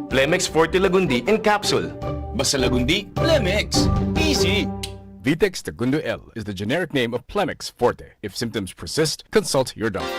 Plemex Forte Lagundi in Capsule. Basta lagundi, Plemex. Easy! Vitex Tagundo L is the generic name of Plemex Forte. If symptoms persist, consult your doctor.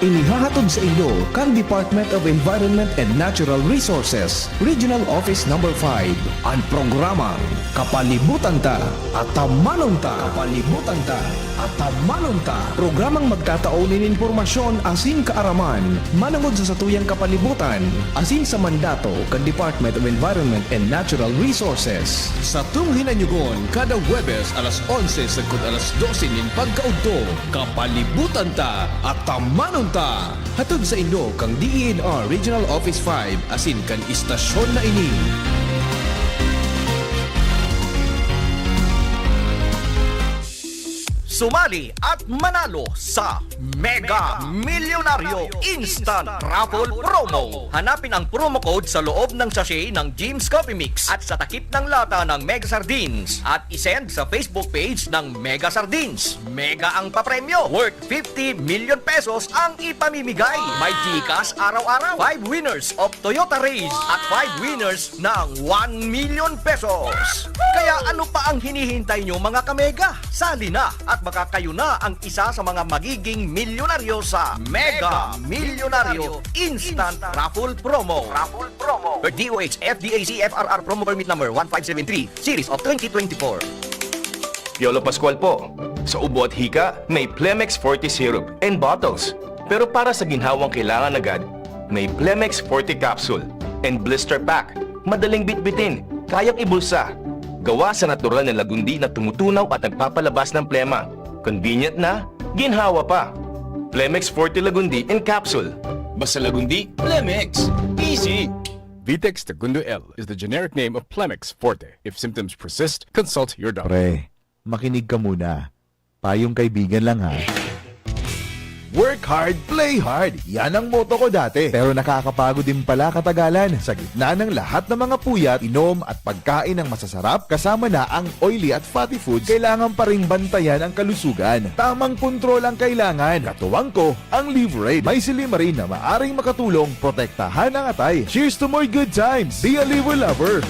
Inihahatod sa inyo kan Department of Environment and Natural Resources, Regional Office Number five, an programang Kapalibutan Ta, Atamanon Ta. Kapalibutan Ta, Atamanon Ta. Programang magtatao nin impormasyon asin kaaraman manongod sa satuyang kapalibutan asin sa mandato kan Department of Environment and Natural Resources. Satong hinanyugon kada Huwebes alas onse sagkod alas dose nin pagkaudto, Kapalibutan Ta, Atamanon Ta. Hatod sa inyo kan D E N R Regional Office five asin kan istasyon na ini. Sumali at manalo sa Mega Milyonaryo Instant Raffle Promo. Hanapin ang promo code sa loob ng sachet ng Jim's Coffee Mix at sa takip ng lata ng Mega Sardines at isend sa Facebook page ng Mega Sardines. Mega ang papremyo, worth fifty million pesos ang ipamimigay. May GCash araw-araw, five winners of Toyota Raize at five winners ng one million pesos. Kaya ano pa ang hinihintay nyo, mga kamega? Sali na at baka kayo na ang isa sa mga magiging milyonaryo sa Mega Milyonaryo Instant Raffle Promo. Raffle Promo. D O H F D A C F R R Promo Permit Number one five seven three, Series of twenty twenty-four. Piolo Pascual po. Sa ubo at hika, may Plemex Forte Syrup and bottles. Pero para sa ginhawang kailangan agad, may Plemex Forte Capsule and Blister Pack. Madaling bitbitin, kayang ibulsa. Gawa sa natural na lagundi na tumutunaw at nagpapalabas ng plema. Convenient na, ginhawa pa. Plemex Forte Lagundi in Capsule. Basta lagundi, Plemex. Easy! Vitex Tagundo L is the generic name of Plemex Forte. If symptoms persist, consult your doctor. Pre, makinig ka muna. Payong kaibigan lang, ha. Work hard, play hard. Yan ang motto ko dati. Pero nakakapagod din pala katagalan. Sa gitna ng lahat ng mga puyat, inom at pagkain ng masasarap, kasama na ang oily at fatty foods, kailangan pa ring bantayan ang kalusugan. Tamang kontrol ang kailangan. Katuwang ko, ang Liverade. May silymarin na maaring makatulong protektahan ang atay. Cheers to more good times! Be a Liver Lover!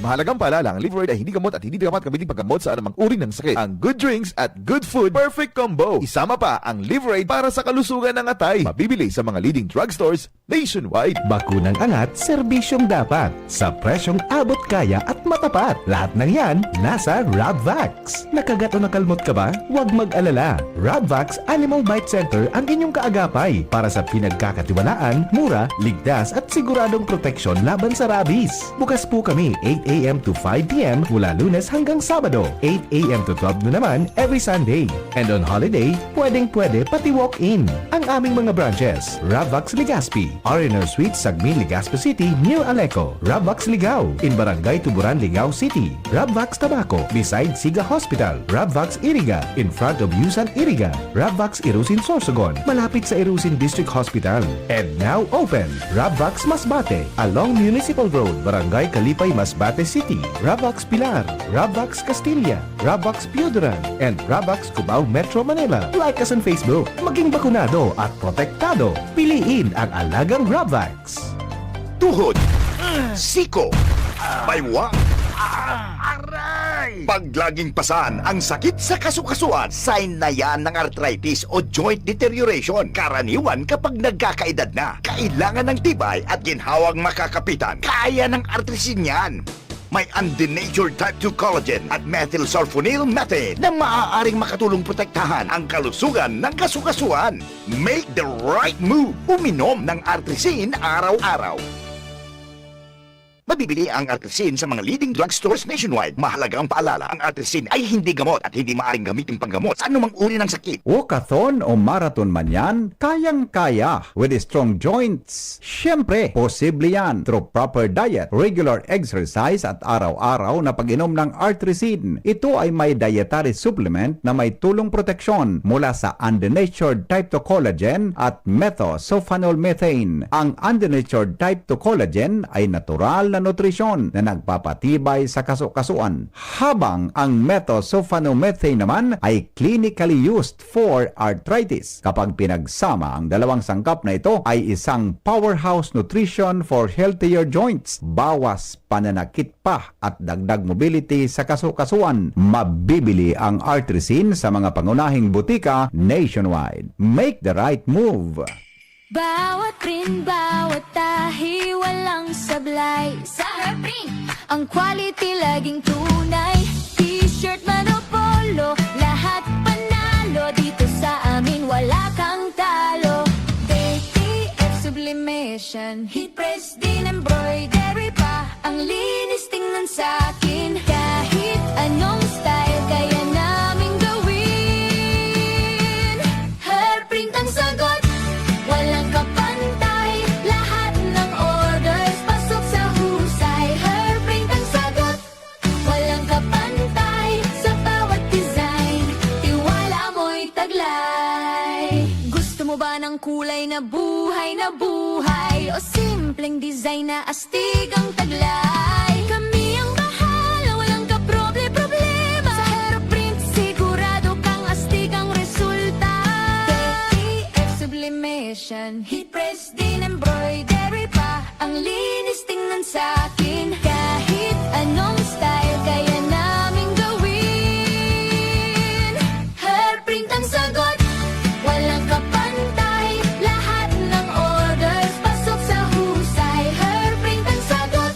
Mahalagang paalala, ang Liverade ay hindi gamot at hindi dapat gamitin paggamot sa anumang uri ng sakit. Ang good drinks at good food, perfect combo. Isama pa ang Liverade para sa kalusugan ng atay. Mabibili sa mga leading drugstores nationwide. Bakunang angat, serbisyong dapat, sa presyong abot kaya at matapat. Lahat ng yan, nasa Rabvax. Nakagat o nakalmot ka ba? Huwag mag-alala. Rabvax Animal Bite Center ang inyong kaagapay para sa pinagkakatiwalaan, mura, ligtas at siguradong proteksyon laban sa rabies. Bukas po kami eight a.m. to five p.m. mula Lunes hanggang Sabado, eight a.m. to twelve noon naman every Sunday. And on holiday, pwedeng-pwede pati walk-in. Ang aming mga branches, Ravvax Legazpi, R and R Suite, Sagmin, Legazpi City, near Aleco, Ravvax Ligao, in Barangay Tuburan, Ligao City, Ravvax Tabaco, beside Siga Hospital, Ravvax Iriga, in front of Yusan Iriga, Ravvax Irusin Sorsogon, malapit sa Irusin District Hospital. And now open, Ravvax Masbate, along Municipal Road, Barangay Kalipay, Masbate City, Ravvax Pilar, Ravvax Castilla, Ravvax Pioduran, and Ravvax Cubao, Metro Manila. Like us on Facebook. Maging bakunado at protektado. Piliin ang alagang Ravvax. Tuhod, siko, baywa, aray! Pag laging pasan ang sakit sa kasukasuan, sign na yan ng arthritis o joint deterioration. Karaniwan kapag nagkakaedad na, kailangan ng tibay at ginhawang makakapitan. Kaya ng Artrisin yan. May undenatured type two collagen at methylsulfonyl methane na maaaring makatulong protektahan ang kalusugan ng kasukasuan. Make the right move. Uminom ng Artrisin araw-araw. Mabibili ang Artrisin sa mga leading drugstores nationwide. Mahalaga ang paalala, ang Artrisin ay hindi gamot at hindi maaaring gamitin panggamot sa anumang uri ng sakit. Walkathon o marathon man yan, kayang-kaya with strong joints. Siyempre, posible yan through proper diet, regular exercise at araw-araw na pag-inom ng Artrisin. Ito ay may dietary supplement na may tulong proteksyon mula sa undenatured type two collagen at methosulfonol methane. Ang undenatured type two collagen ay natural na nutrisyon na nagpapatibay sa kasukasuan, habang ang methosulfonol methane naman ay clinically used for arthritis. Kapag pinagsama, ang dalawang sangkap na ito ay isang powerhouse nutrition for healthier joints. Bawas pananakit pa at dagdag mobility sa kasukasuan. Mabibili ang Artrisin sa mga pangunahing butika nationwide. Make the right move! Bawat print, bawat tahi, walang sablay. Sa Herbring, ang quality laging tunay. T-shirt man o polo, lahat panalo. Dito sa amin, wala kang talo. A T F Sublimation, heat press din, embroidery pa. Ang linis tingnan sa akin. Kahit anong style, kaya naming gawin. Hairprint ang sagot, walang kapantay. Lahat ng orders, pasok sa husay. Hairprint ang sagot, walang kapantay. Sa bawat design, tiwala mo'y taglay. Gusto mo ba ng kulay na buhay na buhay? O simpleng design na astig ang taglay? Kami ang bahala, walang kaproble-problema. Sa Hairprint, sigurado kang astig ang resulta. K T F Sublimation, heat press din, embroidery pa. Ang linis tingnan sa akin. Kahit anong style, kaya naming gawin. Hairprint ang sagot, walang kapantay. Lahat ng orders, pasok sa husay. Hairprint ang sagot,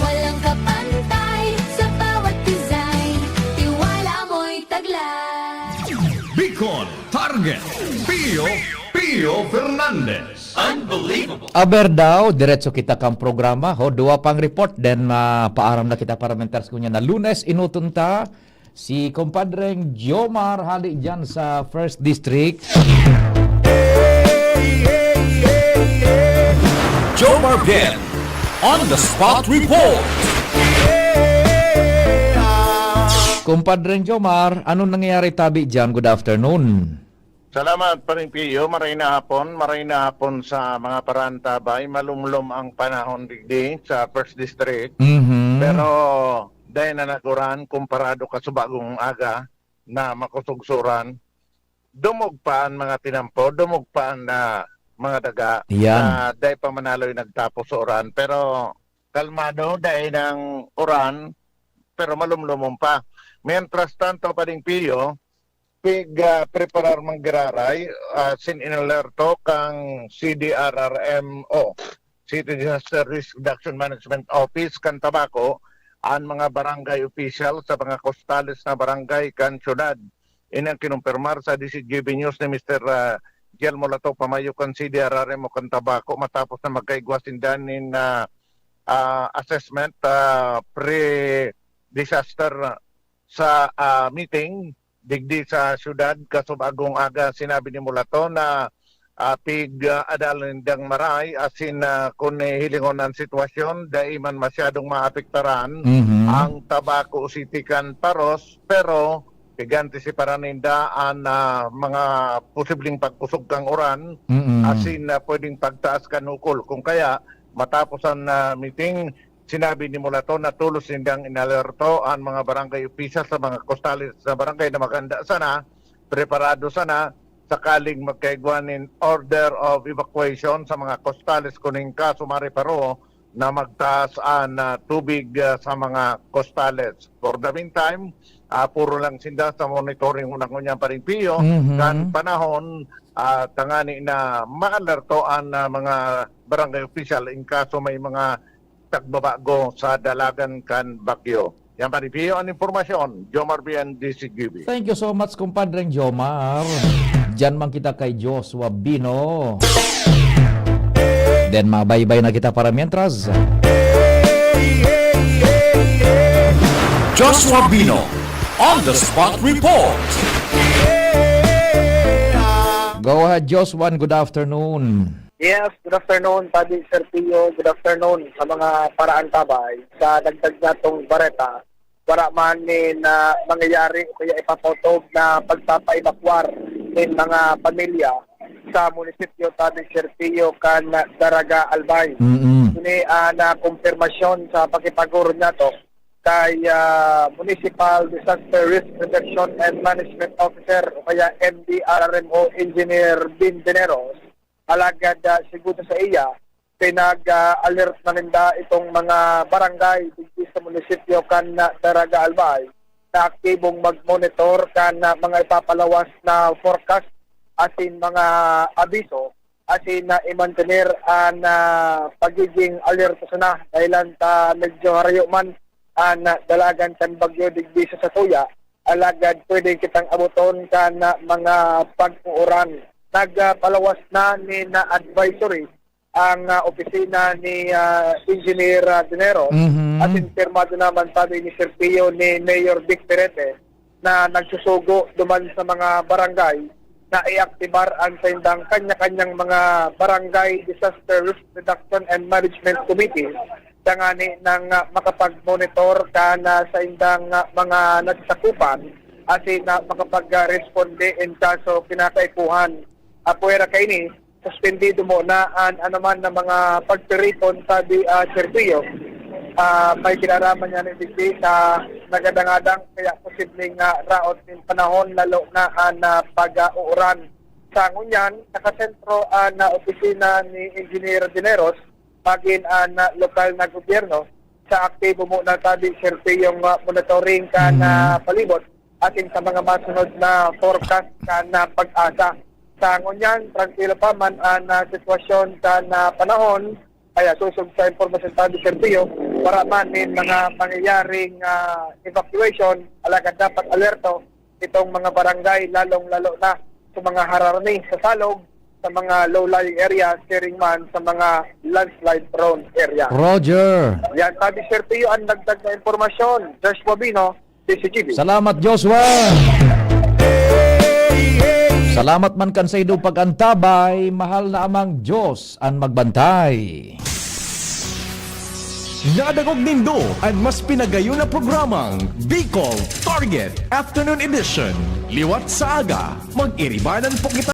walang kapantay. Sa bawat design, tiwala mo'y taglay. Bicol Target, Pio, Pio Fernandez. Unbelievable! Aber daw, diretso kita kan programa. Ho, duwa pang report, then, ah, paaram na kita, paramentars ko niya na Lunes, inuton ta si Compadreng Jomar hali dyan sa First District. Jomar Bien on the spot report. Compadreng Jomar, anong nangyayari tabi dyan? Good afternoon. Salamat, Paring Pio. Maray na hapon. Maray na hapon sa mga parantabay. Malumlom ang panahon digdi sa First District. Mhm. Pero dahil na nag-uran, kumparado ka sa bagong aga na makusog sa uran, dumog pa ang mga tinampo, dumog pa ang, ah, mga daga Yan. na dahil pa manaloy nagtapos sa uran. Pero kalmado, dahil ng uran, pero malumlumon pa. Mientras tanto, Paring Pio, pig, ah, preparar man giraray, ah, sin inalerto kang C D R R M O, City Disaster Risk Reduction Management Office kan Tabaco, an mga barangay official sa mga kostales na barangay kan syudad. Ini ang kinumpirmar sa D Z G B News ni Mister, ah, Guillermo Lato, pamayo kan C D R R M O kan Tabaco, matapos na magkaigwa sinda nin, ah, ah, assessment, ah, pre-disaster sa, ah, meeting digdi sa syudad kasubagong aga. Sinabi ni Mulato na, ah, pig, ah, adal nindang maray, asin, ah, kun hilingon an sitwasyon, dai man masyadong maapektaran Mhm. ang Tabaco City kan Paros, pero pig-antisiparan ninda an, ah, mga posibleng pagkusog kan uran, Mm-mm. asin, ah, pwedeng pagtaas kan ukol. Kung kaya, matapos an, ah, meeting, sinabi ni Mulato na tolos nindang inalerto an mga barangay opisyal sa mga kostales na barangay na maghanda sana, preparado sana, sakaling magkaigwa nin order of evacuation sa mga kostales kun in kaso mareparo na magtaas an, ah, tubig, ah, sa mga kostales. For the meantime, ah, puro lang sinda sa monitoring unang ngunyan pa rin, Pio, Mhm. kan panahon, ah, tangani na maalerto an, ah, mga barangay official in kaso may mga tagbabago sa dalagan kan bagyo. Yan pa rin, Pio, an impormasyon. Jomar Bien, D C G B. Thank you so much, kumpadreng Jomar. Diyan man kita kay Joshua Bino. Then, mabaybay na kita para mientras. Joshua Bino on the spot report. Go ahead, Joshua, and good afternoon. Yes, good afternoon, Padi Sergio. Good afternoon sa mga paraantabay. Sa dagdag natong bareta, wala man nin, ah, mangyayari o kaya ipapotob na pagpapaibakwar nin mga pamilya sa munisipyo, Padi Sergio, kan Daraga Albay. Mm-mm. Ini, ah, na kumpirmasyon sa pakipagurod nato kay, ah, Municipal Disaster Risk Reduction and Management Officer o kaya M D R R M O Engineer Bin Dineros. Alagad, ah, segundo sa iya, pinag-alert na ninda itong mga barangay digdi sa munisipyo kan, ah, Daraga Albay na aktibong mag-monitor kan, ah, mga ipapalawas na forecast asin mga abiso, asin na i-mantener an, ah, pagiging alerto sana dahilan ta medyo harayo man an, ah, dalagan kan bagyo digdi sa satuya, alagad pwede kitang aboton kan, ah, mga pag-uuran. Nagpalawas na nin, ah, advisory ang, ah, opisina ni, ah, Engineer, ah, Dinero, Mhm. at impirmado naman sabi ni Sergio ni Mayor Vic Perete na nagsusugo duman sa mga barangay na iaktibar ang saindang kanya-kanyang mga Barangay Disaster Risk Reduction and Management Committee, tangani nang, ah, makapag-monitor kan, ah, saindang, ah, mga nasasakupan asin na makapag-responde in kaso kinakaipuhan. Apwera kaini, suspendido muna an anoman na mga pagtiripon, sabi, ah, Sergio. Ah, may kinaraman niya ni digdi sa nagadang-adang, kaya posibleng, ah, raot nin panahon, lalo na an, ah, pag-uuran. Sa ngunyan, nakasentro an, ah, opisina ni Engineer Dineros, magin an, ah, lokal na gobyerno, sa aktibo muna, sabi, Sergio, yung, ah, monitoring kan, Hmm. ah, palibot asin sa mga masunod na forecast kan, ah, PAGASA. Sa ngunyan, trangkilo pa man an, ah, sitwasyon kan, ah, panahon. Kaya susog sa impormasyon, sabi, Sergio, wala man nin mga mangyayaring, ah, evacuation, alagad dapat alerto itong mga barangay, lalong-lalo na sa mga hararami sa Salog, sa mga low-lying areas, siring man sa mga landslide prone area. Roger. Yan, sabi, Sergio, ang dagdag na impormasyon. Joshua Bino, D C G B. Salamat, Joshua. Salamat man kan saindong pag-antabay, mahal na Amang Diyos an magbantay. Nadangog nindo an mas pinagayon na programang Bicol Target Afternoon Edition. Liwat sa aga, mag-iribanan po kita.